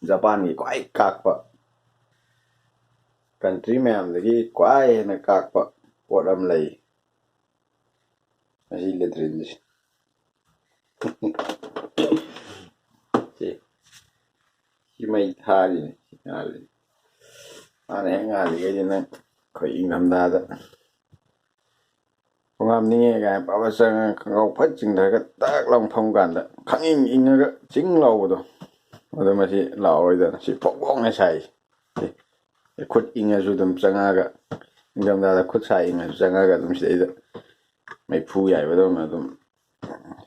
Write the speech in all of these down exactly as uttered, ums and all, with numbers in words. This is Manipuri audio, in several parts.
ꯖꯄꯥꯟꯒꯤ ꯈ꯭ꯋꯥꯏ ꯀꯥꯛꯄ, ꯀꯟꯇ꯭ꯔꯤ ꯃꯌꯥꯝꯗꯒꯤ ꯈ꯭ꯋꯥꯏ ꯍꯦꯟꯅ ꯀꯥꯛꯄ ꯄꯣꯠ ꯑꯃ ꯂꯩ꯫ ꯑꯁꯤ ꯂꯦꯇ꯭ꯔꯤꯟꯁꯦ꯫ ꯁꯤ, ꯁꯤ ꯃꯩ ꯊꯥꯔꯤꯅꯦ, ꯁꯤ ꯉꯥꯜꯂꯤ꯫ ꯃꯥꯅ ꯍꯦꯛ ꯉꯥꯜꯂꯤꯈꯩꯗꯤ ꯅꯪ ꯑꯩꯈꯣꯏ ꯏꯪꯊꯝꯊꯥꯗ ꯈꯣꯡ ꯍꯥꯝꯅꯤꯡꯉꯦ ꯀꯥꯏꯅ ꯄꯥꯕ ꯆꯪꯉꯒ ꯈꯣꯡꯒ꯭ꯔꯥꯎ ꯐꯠ ꯆꯤꯡꯊꯔꯒ ꯇꯛ ꯂꯥꯎ ꯐꯝ ꯀꯥꯟꯗ ꯈꯪꯏꯪ ꯏꯪꯉꯒ ꯆꯤꯡ ꯂꯥꯎꯕꯗꯣ, ꯑꯗꯨ ꯃꯁꯤ ꯂꯥꯎꯔꯣꯏꯗꯅ ꯁꯤ ꯐꯣꯡ ꯐꯣꯡꯅ ꯁꯥꯏ꯫ ꯁꯤ ꯈꯨꯠ ꯏꯪꯉꯁꯨ ꯑꯗꯨꯝ ꯆꯪꯉꯛꯑꯒ, ꯏꯪꯊꯝꯊꯥꯗ ꯈꯨꯠ ꯁꯥ ꯏꯪꯉꯁꯨ ꯆꯪꯉꯛꯑꯒ ꯑꯗꯨꯝ ꯁꯤꯗꯩꯗ ꯃꯩꯐꯨ ꯌꯥꯏꯕꯗꯧꯅ ꯑꯗꯨꯝ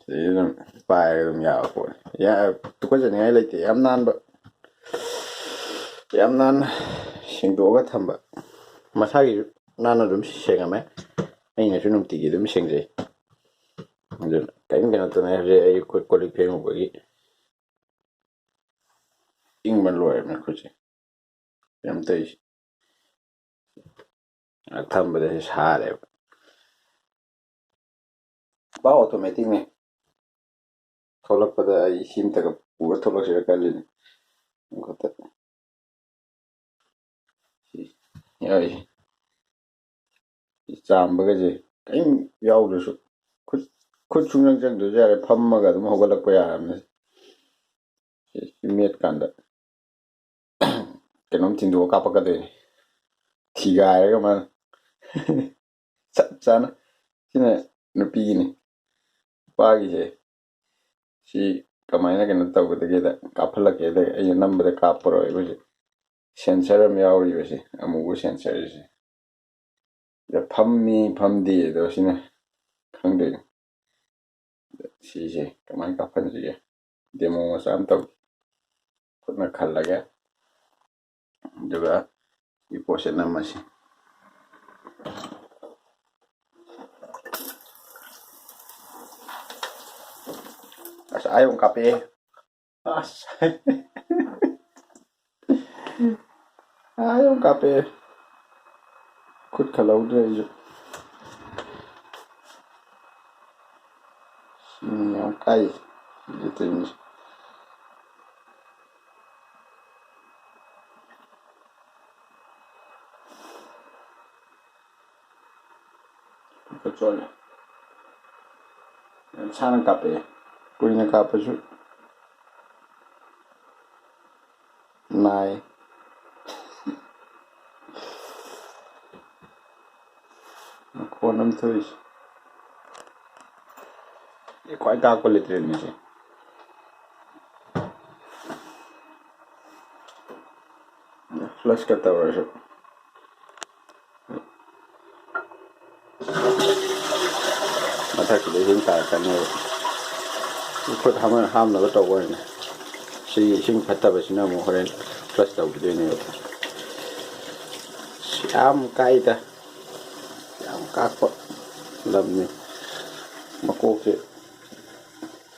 ꯁꯤꯗꯩꯗ ꯑꯗꯨꯝ ꯄꯥꯏꯔꯒ ꯑꯗꯨꯝ ꯌꯥꯕ ꯄꯣꯠꯅꯤ꯫ ꯌꯥ-, ꯇꯨꯀꯠꯆꯅꯤꯡꯉꯥꯏ ꯂꯩꯇꯦ꯫ ꯌꯥꯝ ꯅꯥꯟꯕ, ꯌꯥꯝ ꯅꯥꯟꯅ ꯁꯦꯡꯗꯣꯛꯑꯒ ꯊꯝꯕ꯫ ꯃꯁꯥꯒꯤꯁꯨ ꯅꯥꯟꯅ ꯑꯗꯨꯝ ꯁꯦꯡꯉꯝꯃꯦ꯫ ꯑꯩꯅꯁꯨ ꯅꯨꯡꯇꯤꯒꯤ ꯑꯗꯨꯝ ꯁꯦꯡꯖꯩ꯫ ꯑꯗꯨꯅ ꯀꯔꯤꯝ ꯀꯩꯅꯣ ꯇꯧꯅꯤꯡꯉꯥꯏ ꯍꯧꯖꯤꯛ ꯑꯩ ꯈꯨꯠ ꯀꯣꯜ ꯂꯤꯛ ꯐꯦꯡꯉꯨꯕꯒꯤ ꯏꯪꯕ ꯂꯣꯏꯔꯕꯅꯦ ꯈꯨꯠꯁꯦ꯫ ꯀꯩꯅꯣꯝ ꯇꯧꯔꯤꯁꯦ꯫ ꯉꯥꯏꯍꯥꯛ ꯊꯝꯕꯗ ꯁꯤ ꯁꯥꯔꯦꯕ꯫ ꯄꯥ ꯑꯣꯇꯣꯃꯦꯇꯤꯛꯅꯦ꯫ ꯊꯣꯛꯂꯛꯄꯗ ꯑꯩ ꯁꯤ ꯑꯝꯇꯒ ꯄꯨꯔ ꯊꯣꯛꯂꯛꯁꯤꯔ ꯈꯜꯂꯤꯅꯦ꯫ ꯑꯃꯈꯛꯇ꯫ ꯁꯤ ꯌꯥꯎꯔꯤꯁꯦ꯫ ꯁꯤ ꯆꯥꯝꯕꯒꯁꯦ ꯀꯔꯤꯝ ꯌꯥꯎꯗ꯭ꯔꯁꯨ ꯈꯨꯠ, ꯈꯨꯠ ꯁꯨꯡꯆꯪ ꯆꯪꯗ꯭ꯔꯁꯨ ꯌꯥꯔꯦ꯫ ꯐꯝꯃꯒ ꯑꯗꯨꯝ ꯍꯧꯒꯠꯂꯛꯄ ꯌꯥꯔꯕꯅꯦ꯫ ꯁꯤ, ꯁꯤ ꯃꯦꯠꯀꯥꯟꯗ ꯀꯩꯅꯣꯝ ꯊꯤꯟꯗꯣꯛꯑ ꯀꯥꯞꯄꯛꯀꯗꯣꯏꯅꯤ꯫ ꯊꯤꯒꯥꯏꯔꯒ ꯃꯥꯅ꯫ ꯆꯞ ꯆꯥꯅ꯫ ꯁꯤꯅ ꯅꯨꯄꯤꯒꯤꯅꯤ꯫ ꯅꯨꯄꯥꯒꯤꯁꯦ ꯁꯤ ꯀꯃꯥꯏꯅ ꯀꯩꯅꯣ ꯇꯧꯒꯗꯒꯦꯗ, ꯀꯥꯞꯍꯜꯂꯛꯀꯦꯗ, ꯑꯩꯅ ꯅꯝꯕꯗ ꯀꯥꯞꯄꯔꯣꯏ꯫ ꯑꯩꯈꯣꯏꯁꯦ ꯁꯦꯟꯁꯔ ꯑꯃ ꯌꯥꯎꯔꯤꯕꯁꯦ, ꯑꯃꯨꯕ ꯁꯦꯟꯁꯔꯁꯦ꯫ ꯁꯤꯗ ꯐꯝꯃꯤ ꯐꯝꯗꯦ ꯑꯗꯣ ꯁꯤꯅ ꯈꯪꯗꯣꯏꯅꯤ꯫ ꯁꯤꯁꯦ ꯀꯃꯥꯏꯅ ꯀꯥꯞꯍꯟꯁꯤꯒꯦ? ꯗꯦꯃꯣ ꯃꯆꯥ ꯑꯃ ꯇꯧꯒꯦ꯫ ꯈꯨꯠꯅ ꯈꯜꯂꯒꯦ꯫ ꯑꯗꯨꯒ ꯁꯤ ꯄꯣꯠꯁꯦ ꯅꯝꯃꯁꯤ꯫ ꯑꯁ, ꯑꯥ ꯌꯧ ꯀꯥꯞꯄꯛꯑꯦ꯫ ꯑꯁ꯫ ꯑꯥ ꯌꯧ ꯀꯥꯞꯄꯛꯑꯦ꯫ ꯈꯨꯠ ꯈꯜꯍꯧꯗ꯭ꯔꯦ ꯑꯩꯁꯨ꯫ ꯎꯝ, ꯌꯥꯝ ꯀꯥꯏ꯫ ꯁꯤꯒꯤ ꯇꯤꯝꯁꯦ꯫ ꯈꯨꯠ ꯆꯣꯠꯂꯦ꯫ ꯌꯥꯝ ꯁꯥꯡꯅ ꯀꯥꯞꯄꯛꯑꯦ꯫ ꯀꯨꯏꯅ ꯀꯥꯞꯄꯁꯨ ꯅꯥꯏ꯫ ꯃꯈꯣꯟ ꯑꯃ ꯊꯣꯛꯏꯁꯦ꯫ ꯑꯩ ꯈ꯭ꯋꯥꯏ ꯀꯥꯛꯄ ꯂꯦꯇ꯭ꯔꯤꯟꯅꯤ ꯁꯤ꯫ ꯐ꯭ꯂꯁꯀ ꯇꯧꯔꯁꯨ꯫ ꯃꯊꯛꯁꯤꯗ ꯏꯁꯤꯡ ꯇꯥꯔꯛꯀꯅꯦꯕ꯫ ꯈꯨꯠ ꯍꯥꯝ-, ꯍꯥꯝꯅꯕ ꯇꯧꯕ ꯑꯣꯏꯅ꯫ ꯁꯤꯒꯤ ꯏꯁꯤꯡ ꯐꯠꯇꯕꯁꯤꯅ ꯑꯃꯨꯛ ꯍꯣꯔꯦꯟ ꯐ꯭ꯂꯁ ꯇꯧꯈꯤꯗꯣꯏꯅꯦꯕ꯫ ꯌꯥꯝ ꯀꯥꯛꯏꯗ꯫ ꯌꯥꯝ ꯀꯥꯛꯄ ꯂꯝꯅꯤ꯫ ꯃꯀꯣꯛꯁꯦ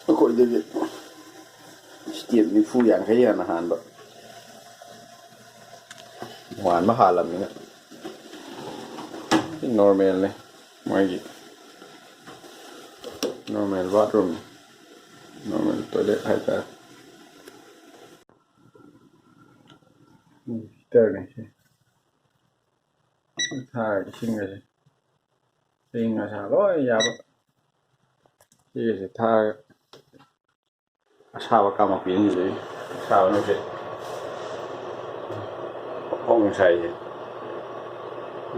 ꯑꯩꯈꯣꯏꯗꯒꯤ ꯁ꯭ꯇꯦꯞ ꯅꯤꯐꯨ ꯌꯥꯡꯈꯩ ꯍꯦꯟꯅ ꯍꯥꯟꯕ꯫ ꯋꯥꯟꯕ ꯍꯥꯜꯂꯕꯅꯤꯅ꯫ ꯁꯤ ꯅꯣꯔꯃꯦꯜꯅꯤ꯫ ꯃꯣꯏꯒꯤ ꯅꯣꯔꯃꯦꯜ ꯕꯥꯠꯔꯨꯝ, ꯅꯣꯔꯃꯦꯜ ꯇꯣꯏꯂꯦꯠ ꯍꯥꯏꯇꯥꯔꯦ꯫ ꯎꯝ, ꯍꯤꯇꯔꯅꯤ ꯁꯤ꯫ ꯊꯥꯔꯒ ꯏꯁꯤꯡꯒꯁꯦ ꯑꯏꯪ ꯑꯁꯥ ꯂꯣꯏ ꯌꯥꯕ꯫ ꯁꯤꯒꯁꯦ ꯊꯥꯔꯒ ꯑꯁꯥꯕ ꯀꯥꯃꯛꯄꯤ ꯏꯟꯗꯣꯏꯅꯤ꯫ ꯑꯁꯥꯕ ꯅꯠꯇꯦ꯫ ꯐꯣꯡ ꯐꯣꯡ ꯁꯥꯏꯁꯦ꯫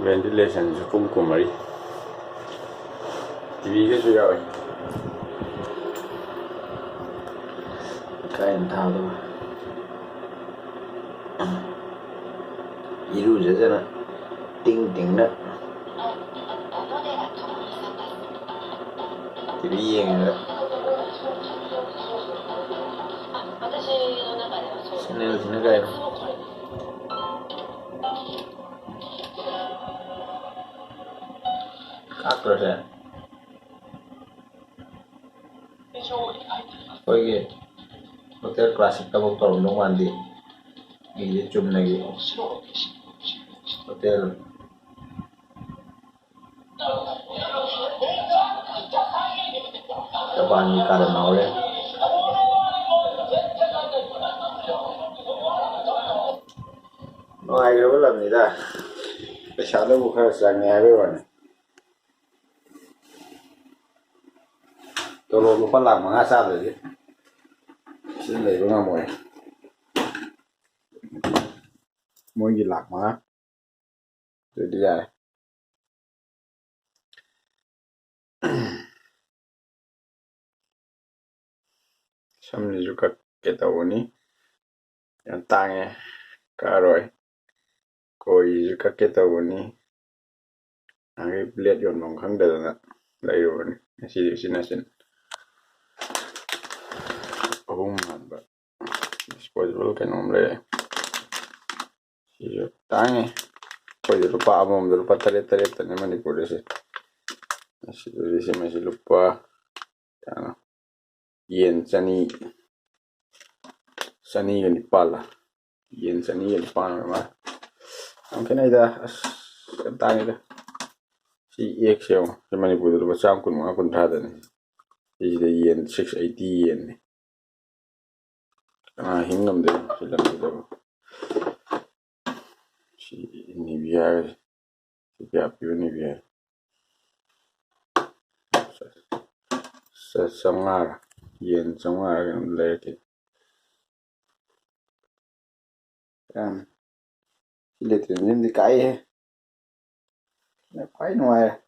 ꯚꯦꯟꯇꯤꯂꯦꯁꯟꯁꯨ ꯄꯨꯡ ꯀꯨꯟꯃꯔꯤ꯫ ꯇꯤꯚꯤꯒꯁꯨ ꯌꯥꯎꯋꯤ꯫ ꯀꯥꯏꯅ ꯊꯥꯗꯕ꯫ ꯏꯔꯨꯖꯗꯅ ꯇꯤꯡ ꯇꯤꯡꯅ ꯇꯤꯚꯤ ꯌꯦꯡꯉꯒ꯫ ꯆꯦꯅꯦꯜꯁꯤꯅ ꯀꯥꯏꯅꯣ? ꯀꯥꯞꯇ꯭ꯔꯁꯦ? ꯑꯩꯈꯣꯏꯒꯤ ꯍꯣꯇꯦꯜ ꯀ꯭ꯂꯥꯁꯤꯛꯇꯐꯥꯎ ꯇꯧꯔꯝꯗꯧ ꯃꯥꯟꯗꯦ꯫ ꯃꯤꯗꯤ ꯆꯨꯝꯅꯒꯤ ꯍꯣꯇꯦꯜ ꯖꯄꯥꯟꯒꯤ ꯀꯥꯗ ꯉꯥꯎꯔꯦ꯫ ꯅꯨꯡꯉꯥꯏꯈ꯭ꯔꯕ ꯂꯝꯅꯤꯗ꯫ ꯄꯩꯁꯥꯗꯕꯨ ꯈꯔ ꯆꯪꯉꯦ ꯍꯥꯏꯕꯩ ꯋꯥꯅꯤ꯫ ꯇꯣꯂꯣꯞ ꯂꯨꯄꯥ ꯂꯥꯈ ꯃꯉꯥ ꯆꯥꯗ꯭ꯔꯗꯤ ꯁꯤꯗ ꯂꯩꯕ ꯉꯝꯃꯣꯏ꯫ ꯃꯣꯏꯒꯤ ꯂꯥꯈ ꯃꯉꯥ꯫ ꯑꯗꯨꯗꯤ ꯌꯥꯔꯦ꯫ ꯁꯝꯁꯤꯁꯨ ꯀꯛꯀꯦ ꯇꯧꯕꯅꯤ꯫ ꯌꯥꯝ ꯇꯥꯡꯉꯦ꯫ ꯀꯛꯑꯔꯣꯏ꯫ ꯀꯣꯏꯁꯤꯁꯨ ꯀꯛꯀꯦ ꯇꯧꯕꯅꯤ꯫ ꯑꯗꯒꯤ ꯕ꯭ꯂꯦꯗ ꯌꯣꯟꯐꯝ ꯈꯪꯗꯗꯅ ꯂꯩꯔꯨꯕꯅꯤ꯫ ꯉꯁꯤꯗꯤ ꯎꯆꯤꯟ ꯅꯥꯆꯤꯟ ꯑꯍꯨꯝ ꯃꯥꯟꯕ ꯗꯤꯁꯄꯣꯖꯦꯕꯜ ꯀꯩꯅꯣꯝ ꯂꯩꯔꯦ꯫ ꯁꯤꯁꯨ ꯇꯥꯡꯉꯤ꯫ ꯑꯩꯈꯣꯏꯗꯤ ꯂꯨꯄꯥ ꯑꯃꯃꯝꯗ ꯂꯨꯄꯥ ꯇꯔꯦꯠ ꯇꯔꯦꯠꯇꯅꯤ ꯃꯅꯤꯄꯨꯔꯗꯁꯦ꯫ ꯑꯁꯤꯗꯗꯤ ꯁꯤꯃꯁꯤ ꯂꯨꯄꯥ ꯀꯌꯥꯅꯣ? ꯌꯦꯟ ꯆꯅꯤ, ꯆꯅꯤꯒ ꯅꯤꯄꯥꯜꯂ? ꯌꯦꯟ ꯆꯅꯤꯒ ꯅꯤꯄꯥꯜ ꯑꯣꯏꯔ ꯃꯥꯜꯂꯦ꯫ ꯌꯥꯝ ꯈꯦꯠꯅꯩꯗ꯫ ꯑꯁ, ꯌꯥꯝ ꯇꯥꯡꯉꯤꯗ꯫ ꯁꯤ ꯑꯦꯛꯁꯦ ꯌꯦꯡꯉꯣ꯫ ꯁꯤ ꯃꯅꯤꯄꯨꯔꯗ ꯂꯨꯄꯥ ꯆꯥꯝꯃ ꯀꯨꯟꯃꯉꯥ ꯀꯨꯟꯊ꯭ꯔꯥꯗꯅꯤ꯫ ꯁꯤꯁꯤꯗ ꯌꯦꯟ ꯁꯤꯛꯁ ꯑꯩꯠꯇꯤ ꯌꯦꯟꯅꯤ꯫ ꯀꯅꯥ ꯍꯤꯡ ꯉꯝꯗꯣꯏꯅꯣ ꯁꯤ ꯂꯝꯁꯤꯗꯕꯨ? ꯁꯤ ꯅꯤꯚꯤꯌꯥꯒꯁꯦ꯫ ꯁꯤ ꯀꯌꯥ ꯄꯤꯕ ꯅꯤꯚꯤꯌꯥ? ꯆ-, ꯆꯥꯝꯃꯉꯥꯔ? ꯌꯦꯟ ꯆꯥꯝꯃꯉꯥꯔ ꯀꯩꯅꯣꯝ ꯂꯩꯔꯛꯀꯦ꯫ ꯌꯥꯝ ꯁꯤ ꯂꯩꯇ꯭ꯔꯦ꯫ ꯌꯨꯝꯗꯤ ꯀꯥꯏꯍꯦ꯫ ꯈ꯭ꯋꯥꯏ ꯅꯨꯡꯉꯥꯏꯔꯦ꯫